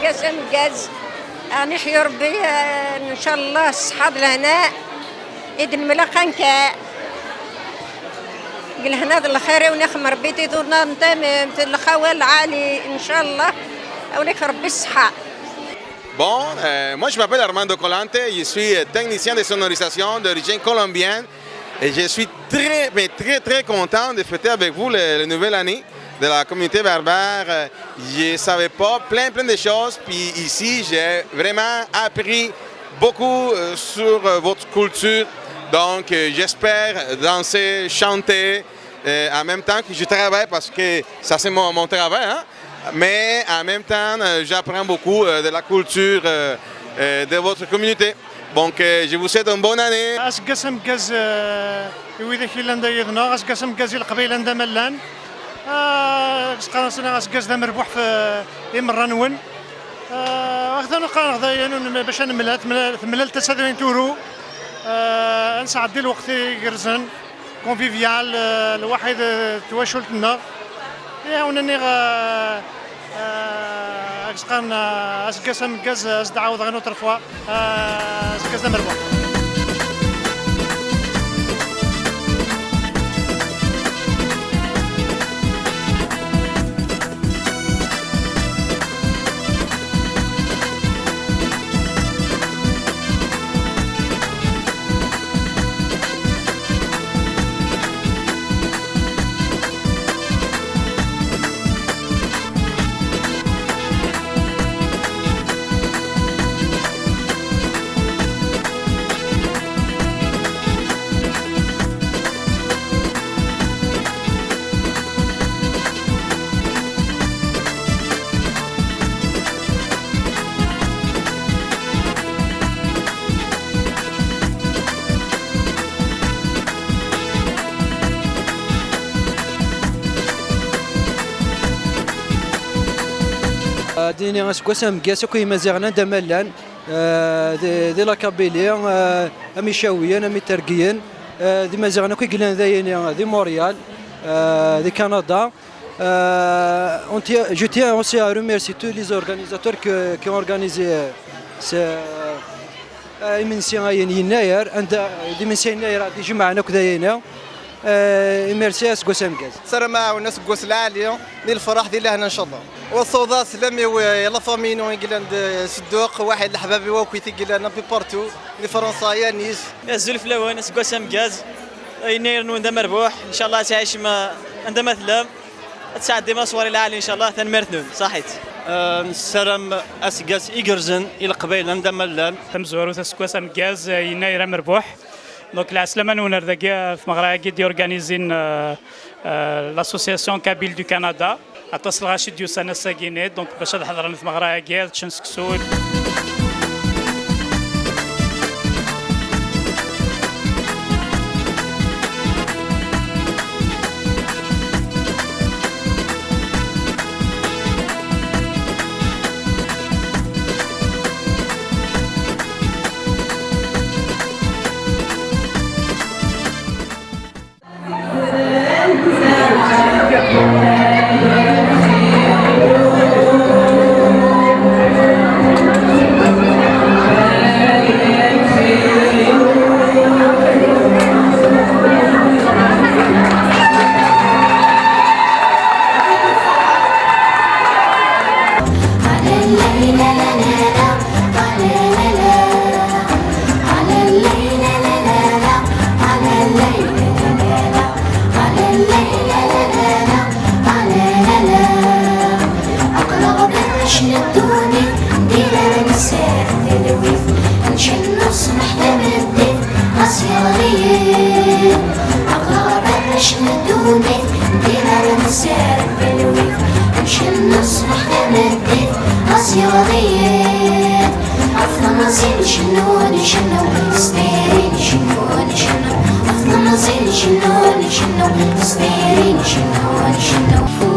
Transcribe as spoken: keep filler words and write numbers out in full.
Ameggaz, ameggaz. Ad nḥyu Rebbi, eh, ncallah ṣṣeḥḥa d lehna i d-nemlaq anka. Deg lehna d lxir i wen-ixdem Rebbi tidunar n tamemt, lxawa lɛali, ncallah. Ad wen-ifk Rebbi ṣṣeḥḥa. Bon, euh, moi je m'appelle Armando Colante, je suis euh, technicien de sonorisation d'origine colombienne et je suis très, mais très, très content de fêter avec vous le, le nouvelle année de la communauté berbère. Euh, Je savais pas plein, plein de choses, puis ici j'ai vraiment appris beaucoup euh, sur euh, votre culture. Donc euh, j'espère danser, chanter, euh, en même temps que je travaille parce que ça c'est mon, mon travail, hein. Mais en même temps, euh, j'apprends beaucoup euh, de la culture euh, euh, de votre communauté. Donc, euh, je vous souhaite une bonne année. Aseggas ameggaz, euh, i widak yellan da yid-neɣ, aseggas ameggaz i Leqbayel anda ma llan. Ah, s-, qqaren-asen aseggas d amerbuḥ f-, i merra-nwen. Ah, axtan qqareɣ dayen, un-, bac ad nemlal, temlal, temlal tasa d ayen turu. Ah, ad nesɛeddi lweqt igerrzen. Convivial, euh, lwaḥid, euh, d twacult-nneɣ. Iɛawen-aneɣ, euh, euh, ad s-qqaren, euh, aseggas ameggaz, euh, ad s-d-ɛawdeɣ une autre fois, euh, aseggas d amerbuḥ. Ad d-nini aseggas ameggaz akk i Yimaziɣen anda ma llan, eh, di, di la Kabylie, eh, am Icawiyen, am Itergiyen, eh, d Imaziɣen akk i yellan dayini, di Montréal, eh, di Canada. Euh, on tient- je tiens aussi à remercier tous les organisateurs que- qui ont organisé, euh, ce, euh, imensi-a n Yennayer, anda d imensi n Yennayer ad d-ijemɛen akk dayini. Euh, et merci à aseggas ameggaz. Sarameɣ-awen aseggas lɛali, di lferḥ, di lehna, ncallah. Wa ssawḍeɣ sslam i w-, i la famille-inu i yellan d-, s dduq, waḥid leḥbab-iw akk i t-yellan un peu partout, di Fransa, ya Nice. Azul fell-awen, aseggas ameggaz. Yennayer-nwen d amerbuḥ, ncallah ad tɛicem, eh, anda ma tellam. Ad tesɛeddim aṣwar lɛali, ncallah. Tanemmirt-nwen, ṣaḥit. Eh, nessaram aseggas igerrzen i Leqbayel anda ma llan. Tamezwarut, aseggas ameggaz, eh, Yennayer amerbuḥ. Donc, lɛeslama-nwen ar dagi, eh, tmeɣra-agi d-yorganizin, eh, eh, l'association Kabyle du Canada. Aṭas n lɣaci d-yusan ass-agi-nni, donc, bac ad ḥeḍren tmeɣra-agi, ad ččen seksu. Aql-aɣ d arrac n ddunit, d irar nesɛa talwit, ncennu ṣṣbeḥ tameddit, ɣas yeɣli yiḍ. Aql-aɣ d arrac n ddunit, d irar nesɛa talwit, ncennu ṣṣbeḥ tameddit, ɣas yeɣli yiḍ. Ɣef temẓi ncennu, ncennu, s tayri ncennu, ncennu. Ɣef temẓi ncennu, ncennu, s tayri ncennu, ncennu.